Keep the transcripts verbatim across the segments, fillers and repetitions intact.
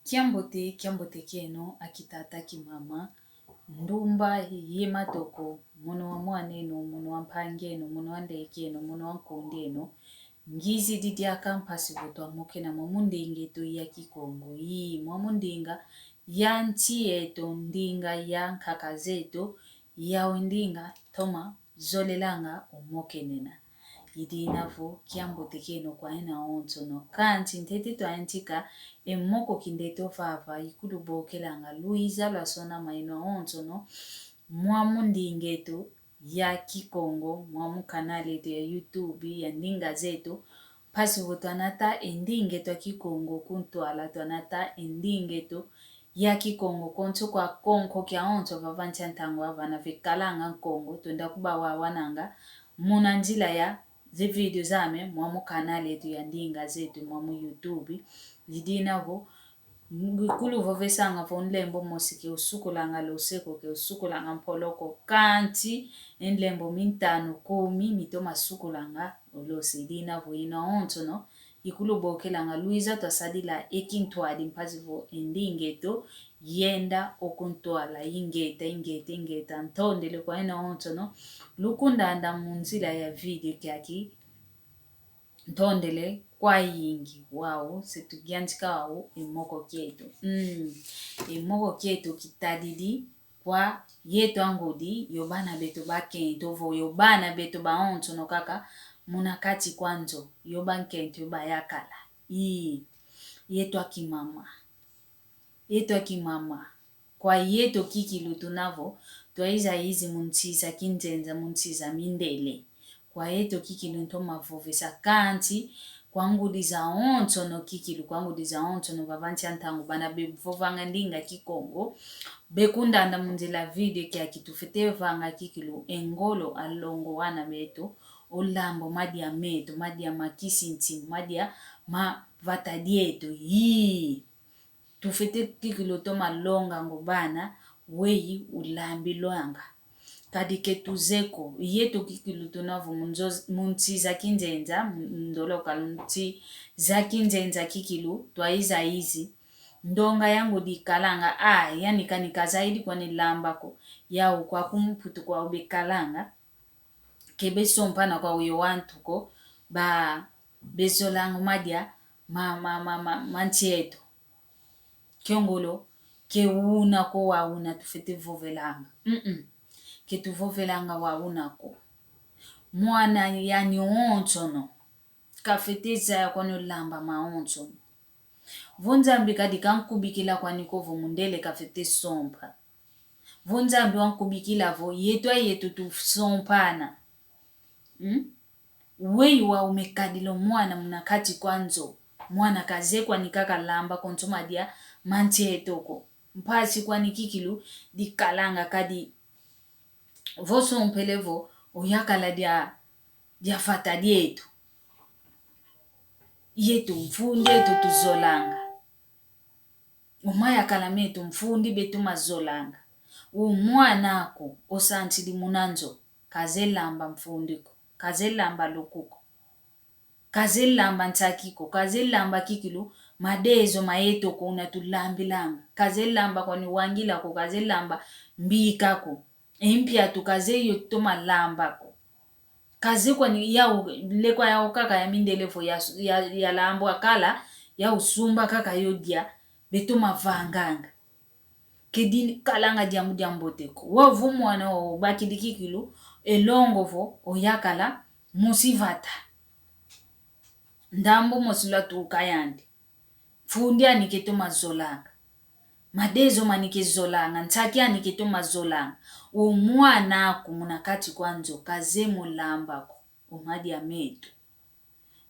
Kiambote, kiambote kieno, akitata, kimama, ndumba ye matoko, mono wa mwan'eno, mono wa mpang'eno, mono wa ndek'eno, mono wa nkund'eno. Ngizidi diaka mpasi vo twamokena mwa mu ndinga eto ya Kikongo. Ii, mwa mu ndinga ya nsi eto, ndinga ya nkaka zeto, yawu ndinga toma zolelanga omokenena. I dina vo kiambote kieno kwa yeno awonsono. Kansi ntete twayantika e moko kindeto vava, ikulubokelanga lwiza lwasonama yeno awonsono mwa mu ndinga eto ya Kikongo, mwa mu kanali eto ya YouTube ya ndinga zeto, mpasi vo twanata e ndinga eto ya Kikongo ku ntwala, twanata e ndinga eto ya Kikongo konso kwa konko kiawonso vava nsi a ntangu avana vekalanga Nkongo, twenda kubawawananga muna nzila ya ze video zame mwa mu kanali eto ya ndinga zeto mwa mu YouTube. I dina vo ngikuluvovesanga vo nlembo mosi ke usukulanga lose ko, ke usukulanga mpolo ko, kansi e nlembo mintanu, kumi mitoma sukulanga olose. I dina vo yeno awonsono ikulubokelanga lwiza twasadila e kintwadi mpasi vo e ndinga eto yenda oku ntwala. Ingeta, ingeta, ingeta, ntondele kwa yeno awonsono lukundanda mu nzila ya video kiaki. Ntondele kwayingi. Wau se tuyantika wau e moko kieto. Mm. E moko kieto kitadidi kwa yeto angudi, yo bana beto bakento, ovo yo bana beto bawonsono kaka muna kati kwa nzo, yo bankento, yo bayakala. Ii, yeto akimama. Yeto akimama. Kwa yeto kikilu tuna vo twaiza izi mu nsi za kinzenza, mu nsi za mindele. Kwa yeto kikilu ntoma vovesa, kansi kwa ngudi zawonsono kikilu, kwa ngudi zawonsono vava nsi a ntangu bana bevovanga ndinga Kikongo, bekundanda mu nzila video kiaki tufwete vanga kikilu e ngolo a longo wana meto, o lamba o madia meto, madia ma kisinsi, madia ma vata dieto. Ii. Tufwete kikilu toma longa ngo bana, weyi ulambilwanga. Kadi ke tuze ko, yeto kikilu tuna vo mu nzo-, mu nsi za kinzenza, mu-, ndolo kalu nsi za kinzenza kikilu, twaiza izi. Ndonga ya ngudi ikalanga, a, yani kani kazaidi kwani lamba ko, yau kwaku mputu kwau bekalanga, ke besompana kwau yo wantu ko, ba bezolanga o madia ma, ma, ma, ma, ma nsi eto. Kio ngolo, ke una ko wa una tufwete vovelanga. Mm-mm. Ke tuvovelanga wa una ko. Mwana yani wonsono kafwete zaya kwani o lamba mawonsono. Vo Nzambi kadi kankubikila kwani ko vo mundele kafwete sompa. Vo Nzambi wankubikila vo yeto a yeto tusompana. Hmm? Weyi wau mekadila o mwana muna kati kwa nzo. Mwana kazeye kwani kaka lamba konso madia ma nsi eto ko. Mpasi kwani kikilu dikalanga kadi vo sompele vo oyakala dia, dia vata dieto. Yeto mfundi eto tuzolanga. O mayakala meto mfundi beto mazolanga. O mwana aku osansidi muna nzo, kazeye lamba mfundi ko, kazeye lamba luku ko, kazeye lamba nsaki ko, kazeye lamba kikilu madezo ma yeto ko una tulambilanga, kazeye lamba kwani wangila ko, kazeye lamba mbika ko, e mpiatu kazeye yo toma lamba ko. Kazeye kwani yau, lekwa yau kaka ya mindele vo ya, ya, ya lambwa kala, yau sumba kaka yo dia, beto mavanganga. Ke dikalanga diambu diambote ko. Wau vo mwana wau obakidi kikilu e longo vo oyakala musi vata. Ndambu mosi lwatuka yandi. Mfundi ani ke toma zolanga. Madezo mani ke zolanga, nsaki ani ke toma zolanga. O mwana aku muna kati kwa nzo kazeye mo lamba ko, o madia meto.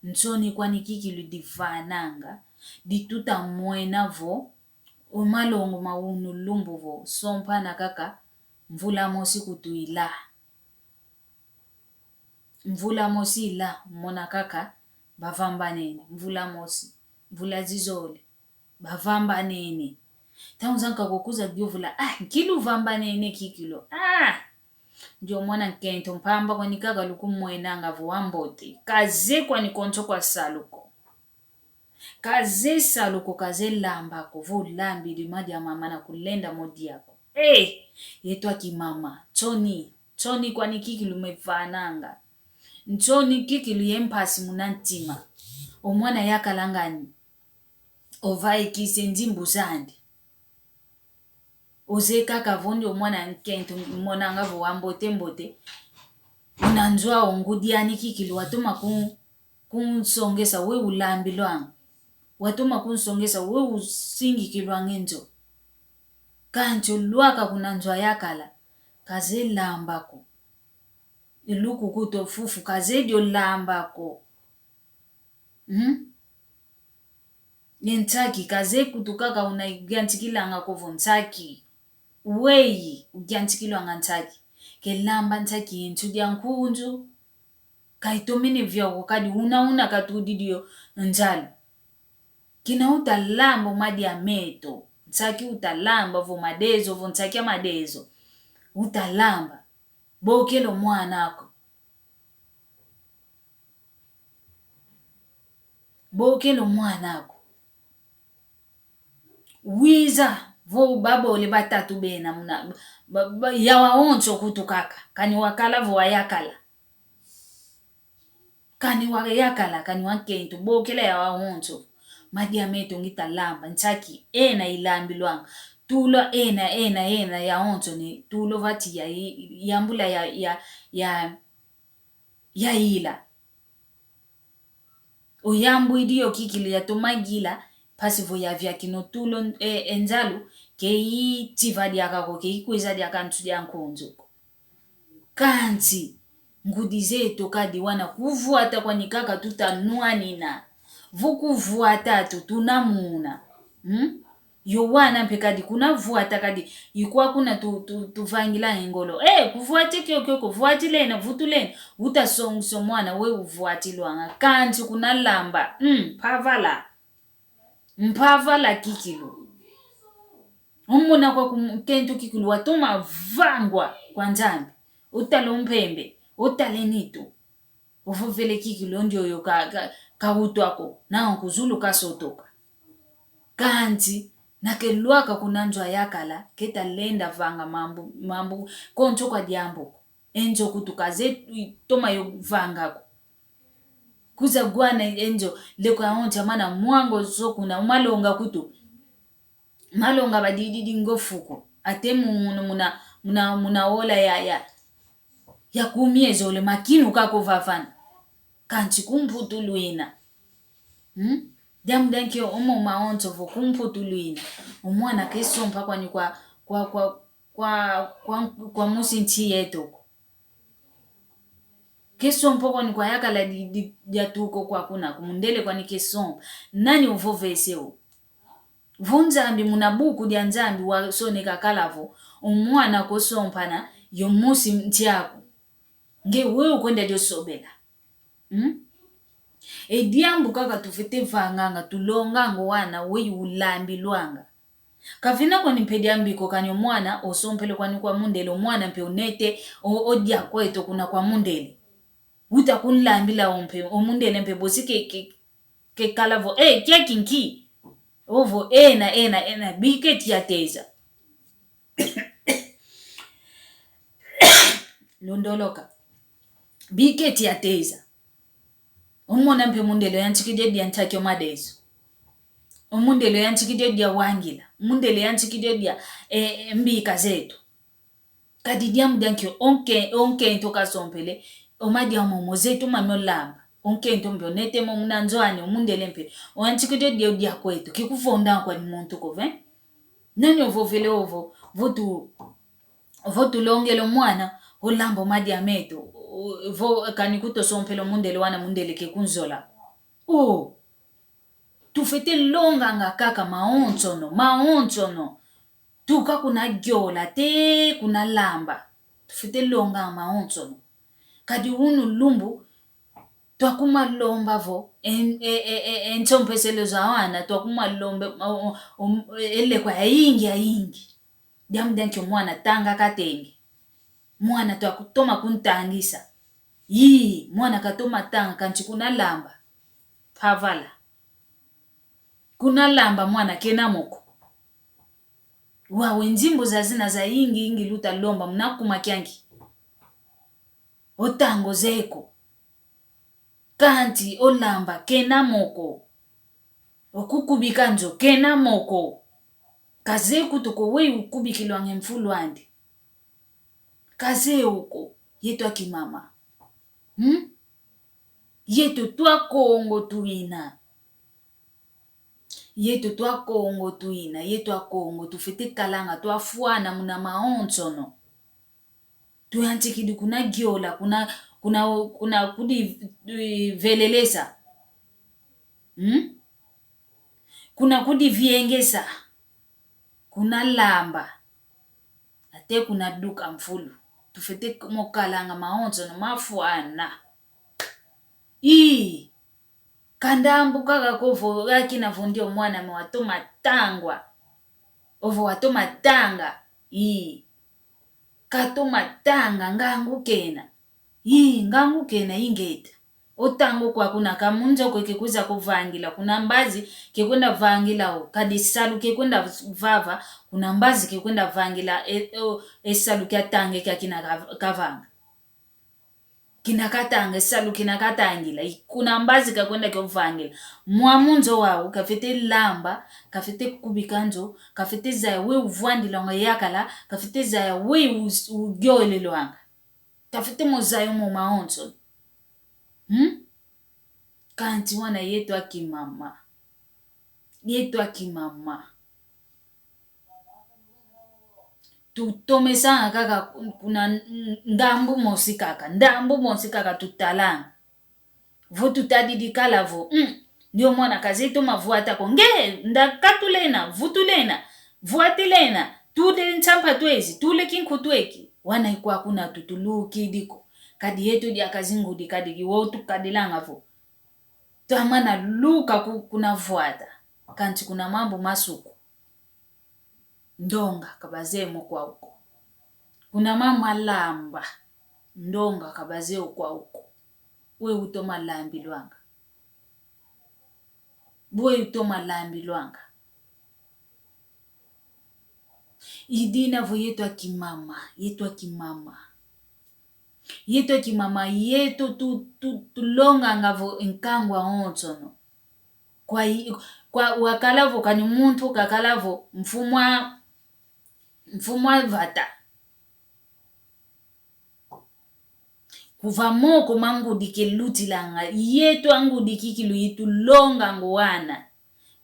Nsoni kwani kikilu divananga, dituta mwena vo, o malongo ma unu lumbu vo, sompana kaka, mvula mosi kutu ila. Mvula mosi ila, mona kaka, bavambanene, mvula mosi, mvula zizole, bavambanene. Ntangu zankaka okuza kuyuvula, ah, nki luvambanene kikilu, ah! Ndio mwana nkento mpamba kwani kaka lukumwenanga vo wambote, kazeye kwani konso kwa salu ko. Kaze salu ko, kaze lamba ko, vo ulambidi madia mama na kulenda mo dia ko. Eh! Yeto akimama, nsoni, nsoni kwani kikilu mevananga. Nsoni kikilu ye mpasi muna ntima. O mwana yakala ngani? Ovaikise nzimbu zandi. Oze kaka vo ndio mwana nkento, monanga vo wa mbote mbote. Una nzo a o ngudi ani kikilu watoma ku-, kunsongesa we ulambilwanga. Watoma kunsongesa we usingikilwanga e nzo. Kansi olwaka kuna nzo a yakala, kaze lamba ko. Lukukuto fufu, kaze dio lamba ko. Hmm? Ye nsaki, kaze kutu kaka una yantikilanga ko vo nsaki. Weyi, uyantikilwanga nsaki. Ke lamba nsaki ye nsu dia nkunzu. Kaitomene via ko kadi una una katudidi yo nzalu. Kina utalamba o madia meto. Nsaki utalamba vo madezo, vo nsaki a madezo. Utalamba. Bokela o mwana aku. Bokela o mwana aku. Wiza, vo babole batatu bena muna, ba, ba, yawa onso kutu kaka, kani wakala vo wayakala. Kani wayakala, kani wankento, bokela yawa onso. Madia meto ngita lamba, nsaki, ena ilambilwanga. Tulo ena, ena, ena, ya onso ni, tulo vati ya, i-, yambula ya, ya, ya, ya ila. Oyambwidi yo kikilu yatoma gila, mpasi vo yaviakina o tulo, e, e nzalu, ke itiva diaka ko, ke ikwiza diaka nsu dia nkunzu ko. Kansi, ngudi zeto kadi wana kuvwata kwani kaka tutanwanina. Vo kuvwata tu tunamuna. Hmm? Yo wana mpe kadi kuna vwata kadi, ikwa kuna tu, tu, tuvangila ngolo. Eh, kuvwati kiokio ko, vwati lena, vutu lena, utasongisa o mwana we uvwatilwanga. Kansi kuna lamba, mm, mpavala. Mpavala kikilu. Umona kwa kum-, kento kikilu watoma vangwa kwa Nzambi. Utala o mpembe, utala e nitu. Ovovele kikilu ndioyo ka, ka, ka utwa ko, na ku zulu kasotoka. Kansi, na kelwaka kuna nzo a yakala, keta lenda vanga mambu, mambu, konso kwa diambu ko. E nzo kutu kaze toma yo vanga ko. Kuza gwana e nzo, leko ya onso amana mwango zo kuna, umalonga kutu. Malonga badididi ngo fuko. Ate mu-, muna, muna, muna, muna ola ya, ya, ya kumi e zole makinu kako vavana. Kansi ku mputu lwina. Hmm? Diambu dia nki omo maonso vo ku mputu lwina. O mwana kesompa kwani kwa, kwa, kwa, kwa, kwa, kwa musi nsi yeto ko. Kesompa kwani kwa yakala di, di, diatuka kwa kuna, ku mundele kwani kesompa. Nani ovovese o? Vo Nzambi muna buku dia Nzambi wasoneka kala vo, o mwana kosompana, yo musi nsi aku. Nge wewe ukwenda dio sobela. Hmm? E diambu kaka tufwete vanganga, tulonganga o wana, weyi ulambilwanga. Kavena kwani mpe diambu ko kani o mwana, osompele kwani kwa mundele, o mwana mpe onete, o, o diakweto kuna kwa mundele. Uta kunlambila o mpe, o mundele mpe bosi ke, ke, kekala vo, eh, kiaki nki? Ovo, ena, ena, ena, biketi yateza. Londoloka. Biketi yateza. Omona mpe mundele oyantikidi dia ntaki o madezo. Omundele oyantikidi dia wangila. Mundele oyantikidi dia, eh, mbika zeto. Kadi diambu dia nki o nke-, o nkento kasompele, o madia momo zeto mami olamba. O nkento mpe onete mo muna nzo ani, o mundele mpe. Oyantikidi dia, o diakweto, kikuvonda kwani muntu ko ve. Nani ovovele ovo, vo tu-, vo tulongele o mwana, olamba o madia meto, o, vo kani kutosompele o mundele wana mundele kekunzola. O, tufwete longanga kaka maonsono, maonsono. Tuka kuna giola te kuna lamba. Tufwete longa maonsono. Kadi unu lumbu, twakuma lomba vo, en-, e, e, e, e nsompeselo za wana, twakuma lomba, o, o, o, e lekwa yayingi, yayingi. Diambu dia nki o mwana tanga katenge. Mwana twakutoma kuntangisa. Yii, mwana katoma tanga, kansi kuna lamba. Mpavala. Kuna lamba mwana kena mo ko. Wawe nzimbu zazina zayingi yingi luta lomba muna kuma kianki. O tanga ozeye ko. Kanti o lamba kena mo ko. O kukubika nzo kena mo ko. Kazeye kutu ko weyi ukubikilwanga e mfulu andi. Kazeye o ko, yeto akimama. Hmm? Yeto twa Kongo twina. Yeto twa Kongo twina, yeto aKongo tufwete kalanga twafwana muna mawonsono. Tuyantikidi kuna giola, kuna, kuna, kuna kudi, eh, velelesa. Hmm? Kuna kudiviengesa. Kuna lamba. Ate kuna duka mfulu. Tufwete mo kalanga mawonsono mafwana. Ii. Ka ndambu kaka ko vo, akina vo ndio mwana me watoma tangwa. Ovo watoma tanga. Ii. Katoma tanga, ngangu kena. Ii, ngangu kena, ingeta. O tanga kwaku na ka mu nzo ko ke kwiza ko vangila, kuna mbazi ke kwenda vangila o. Kadi salu ke kwenda vava, kuna mbazi ke kwenda vangila, e, o, e salu kia tanga kia kina ka-, kavanga. Kina katanga, e salu kina katangila, i-, kuna mbazi kakwenda kio vangila. Mwa mu nzo wau, kafwete lamba, kafwete kubika nzo, kafwete zaya we uvwandilwanga yakala, kafwete zaya we u-, ugiolelwanga. Kafwete mo zaya mo mawonso. Hmm? Kanti wana yeto akimama. Yeto akimama. Tutomesanga kaka kuna ndambu mosi kaka, ndambu mosi kaka tutalanga. Vo tutadidi kala vo, mm, ndio mwana kazeye toma vwata ko. Nge, ndakatulena, vutulena, vwatelena, tule nsampa twezi, tule kinkutu eki. Wana ikwa kuna tutulukidi ko. Kadi yeto diaka zingudi kadi kiwo tukadilanga vo. Twamana luka ku-, kuna vwata. Kanti kuna mambu masuku. Ndonga kabazeye mo kwau ko. Kuna mama lamba. Ndonga kabazeye o kwau ko. We utoma lambilwanga. We utoma lambilwanga. I dina vo yeto akimama, yeto akimama. Yeto akimama, yeto tu, tu, tulonganga vo nkangu awonsono. Kwa i-, kwa wakala vo kani muntu kakala vo mfumu a, mfumu a vata. Kuva moko ma ngudi kelutilanga, yeto angudi kikilu itulonganga o wana.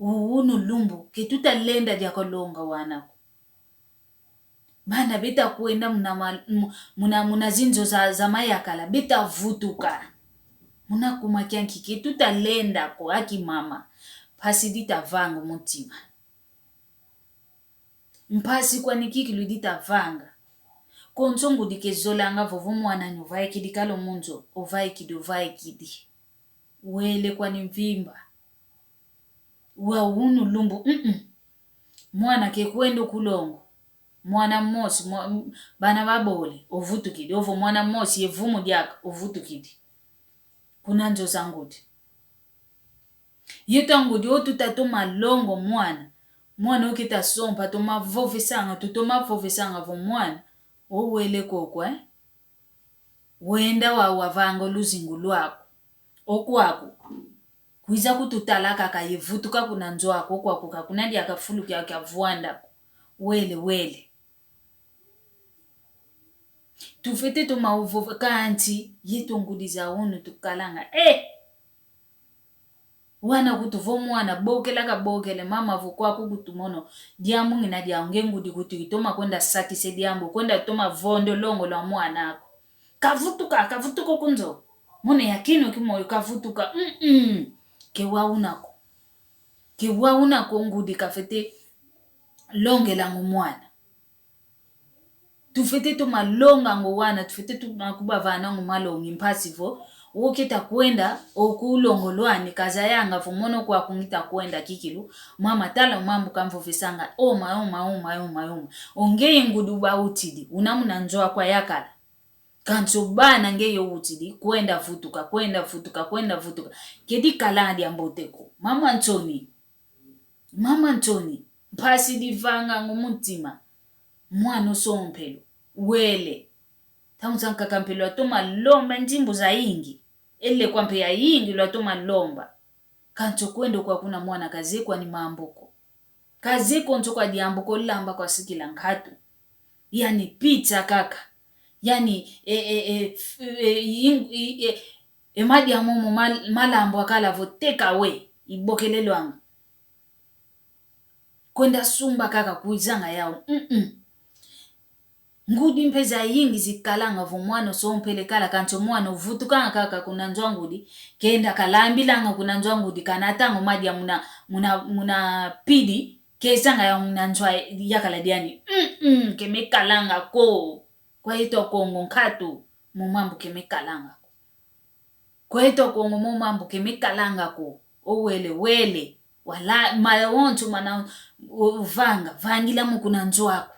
Unu lumbu, ke tutalenda diaka longa o wana ko. Bana beta kwenda muna ma-, mu-, muna, muna zinzo za, za mayakala, beta vutuka. Muna kuma kianki ke tutalenda ko akimama. Mpasi dita vanga o mutima. Mpasi kwani kikilu dita vanga. Konso ngudi kezolanga vo vo mwan'anyi ovaikidi kala o mu nzo, ovaikidi, ovaikidi. Wele kwani mvimba. Wa unu lumbu, mm-mm. Mwana kekwenda o kulongo. Mwana mosi, mwa-, m-, bana babole, ovutukidi. Ovo mwana mosi, ye vumu diaka, ovutukidi. Kuna nzo za ngudi. Yeto angudi o tuta toma longa o mwana. Mwana o keta sompa toma vovesanga, tutoma vovesanga vo mwana. O wele koko, eh? Wenda wa, wavanga o luzingu lwaku. O kwaku. Kwiza kututala kaka ye vutuka kuna nzo aku, o kwaku kakuna diaka fulu kia, kia vwanda ko. Wele, wele. Tufwete toma uvova kanti, yeto ngudi za unu tukalanga. Eh! Wana kutu vo mwana, bokela kabokele, mama vo kwaku kutu mono, diambu ngina diau nge ngudi kutu itoma kwenda sakisa diambu, kwenda toma vonda o longo lwa mwana aku. Kavutuka, kavutuka o ku nzo. Mono ya kino kimoyo kavutuka, mm-mm. Ke wa una ko. Ke wa una ko ngudi kafwete longelanga o mwana. Tufwete toma longanga o wana, tufwete toma kubavananga o malongi mpasi vo, o keta kwenda, o ku longo lwani, kazayanga vo mono kwaku ngita kwenda kikilu, mama tala o mambu kamvovesanga, oma, oma, oma, oma, oma. O ngeye ngudi uba utidi, una muna nzo aku ayakala. Kansi o bana ngeye utidi, kwenda vutuka, kwenda vutuka, kwenda vutuka. Kedi kala diambote ko. Mama nsoni. Mama Ntoni, mpasi divanganga o muntima. Mwana osompelwa, wele. Ntangu zankaka mpe lwatoma lomba nzimbu zayingi. E lekwa mpe yayingi lwatoma lomba. Kansi okwenda kwa kuna mwana kazeye kwani mambu ko. Kazeye konso kwa diambu ko, lamba kwa sikila nkatu. Yani pizza kaka. Yani, e, e, e, f-, e, ing-, i, e, e madia momo mal-, malambu akala vo take away, ibokelelwanga. Kwenda sumba kaka kuizanga yau. Mm-mm. Ngudi mpe zayingi zikalanga vo mwana osompele kala, kansi o mwana ovutukanga kaka kuna nzo a ngudi, kenda kalambilanga kuna nzo a ngudi, kanatanga o madia muna, muna, muna pidi, kezanga yau muna nzo a yakala diani. Mm-mm, ke mekalanga ko. Kwa yeto Akongo nkatu, mo mambu ke mekalanga ko. Kwa yeto Akongo mo mambu ke mekalanga ko. O wele, wele. Wala, mawonso mana u-, uvanga, vangila mo kuna nzo aku.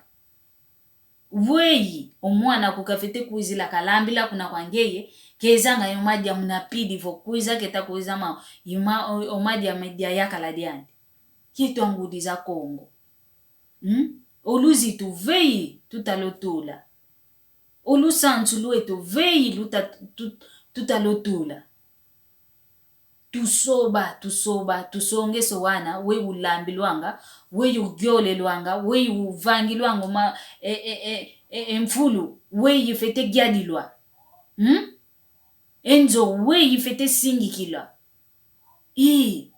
Weyi, o mwana aku kafete kwizila kalambila kuna kwa ngeye, kezanga yo madia muna pidi vo kwiza keta kwiza ma, ima, o, o madia media yakala diandi. Kitu a ngudi za Kongo. Hmm? O luzitu veyi tuta lutula. O lusansu lweto veyi luta-, tu-, tuta lutula. Tusoba, tusoba, tusongesa o wana, weyi ulambilwanga, weyi ugiolelwanga, weyi uvangilwanga ma, e, e, e, e, e mfulu, weyi fete giadilwa. Hmm? E nzo weyi fete singikilwa. Ii.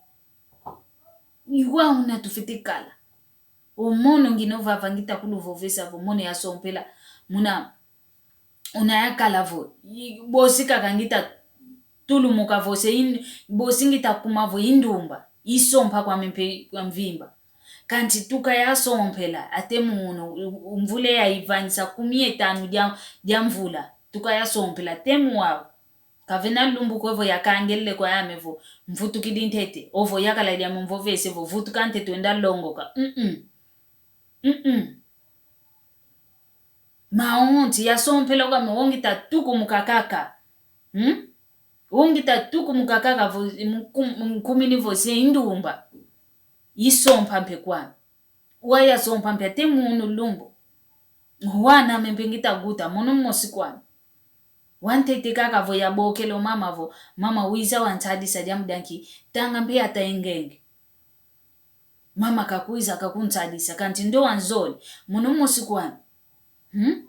I wau una tufete kala. O mono ngina ovava ngita kuluvovesa vo mono yasompela. Muna, una yakala vo, i, bosi kaka ngita tulumuka vo se in-, bosi ngita kuma vo i ndumba, isompa kwame mpe kwa mvimba. Kansi tuka yasompela, ate munu, u-, u-, mvula ya ivangisa kumi ye tanu dia, dia mvula, tuka yasompela, ate mu wau. Kavena lumbu ko vo yakangelele kwa yame vo, mvutukidi ntete, ovo yakala diame mvovese vo, vutuka ntete wenda longoka. Mm-mm. Mm-mm. Mawonso, yasompela kwame, o ngita tukumuka kaka. Hmm? O ngita tukumuka kaka vo, nkum-, nkumini vo se i ndumba. Isompa mpe kwame. Wau yasompa mpe ate munu lumbu. Wana ame mpe ngita guta, mono mosi kwame. Wantete kaka vo yabokele o mama vo, mama wiza wansadisa diambu dia nki, tanga mpe ata engenge. Mama kakwiza kakunsadisa, kansi ndo wanzole, mono mosi kwame. Hmm?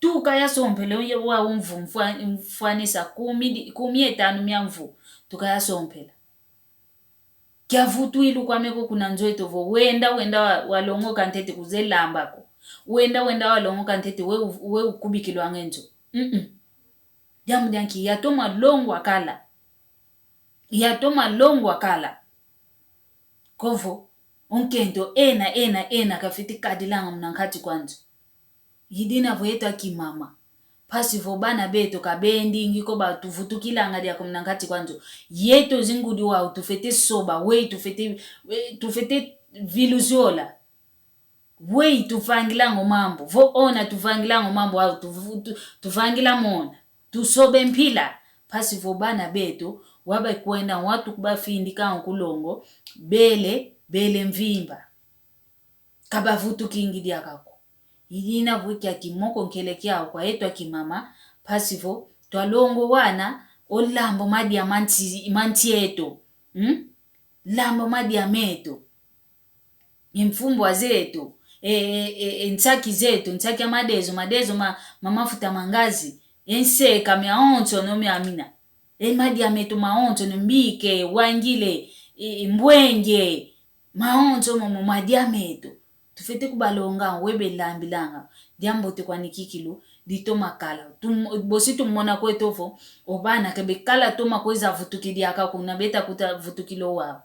Tuka yasompela ye wau mvu mfwa-, mfwanisa kumi di-, kumi ye tanu mia mvu, tuka yasompela. Kiavutwilu kwame ko kuna nzo eto vo, wenda, wenda wa-, walongoka ntete kuze lamba ko. Wenda, wenda walongoka ntete we u-, we ukubikilwanga e nzo. Mm-mm. Diambu dia nki, yatoma longwa kala. Yatoma longwa kala. Kovo, o nkento ena, ena, ena kafiti kadilanga muna nkati kwa nzo. I dina vo yeto akimama. Mpasi vo bana beto kabendingi ko, batuvutukilanga diaka muna nkati kwa nzo. Yeto zingudi wau tufete soba, weyi tufete, we-, tufete viluziola. Weyi tuvangilanga o mambu, vo ona tuvangilanga o mambu, wau tuvu-, tu-, tuvangila mona. Tusobe mpila, mpasi vo bana beto, wabakwenda, wau tukubafindikanga ku longo, bele, bele mvimba. Kabavutukingi diaka ko. I dina vo kia kimoko nkele kiau kwa yeto akimama, mpasi vo twalonga o wana o lamba o madia ma nsi, ma nsi eto. Hmm? Lamba o madia meto. E mfumbwa zeto, e, e, e, e nsaki zeto, nsaki a madezo, madezo ma, ma mafuta ma ngazi, e nseka miawonsono miamina. E madia meto mawonsono, mbike, wangile, e, e mbwenge, mawonso momo madia meto. Tufete kubalonga, we belambilanga. Diambote kwani kikilu, ditoma kala. Tum-, bosi tumona kweto vo, o bana ke bekala toma kweza vutukidi aka kuna beta kuta vutukila o wau.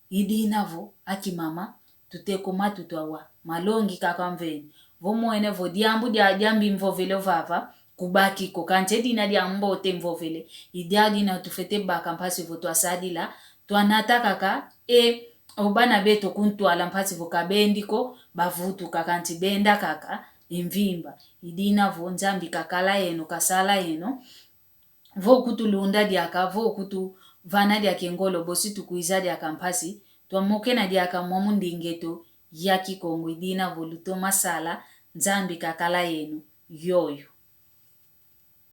I dina vo, akimama, tuteko matutu awa, malongi kaka mveni. Vo mwene vo diambu dia, diambi mvovele ovava, kubaki ko kansi e dina diambote mvovele. I dia dina tufete baka mpasi vo twasadila, twanata kaka, e, o bana beto ku ntwala mpasi vo kabendi ko, bavutuka kansi benda kaka, e mvimba. I dina vo Nzambi kakala yeno, kasala yeno, vo kutulunda diaka, vo kutuvana diaka e ngolo, bosi tukwiza diaka mpasi, Twamokena diaka mwamu ndinga eto ya Kikongo idina vo lutoma sala, Nzambi kakala yeno, yoyo.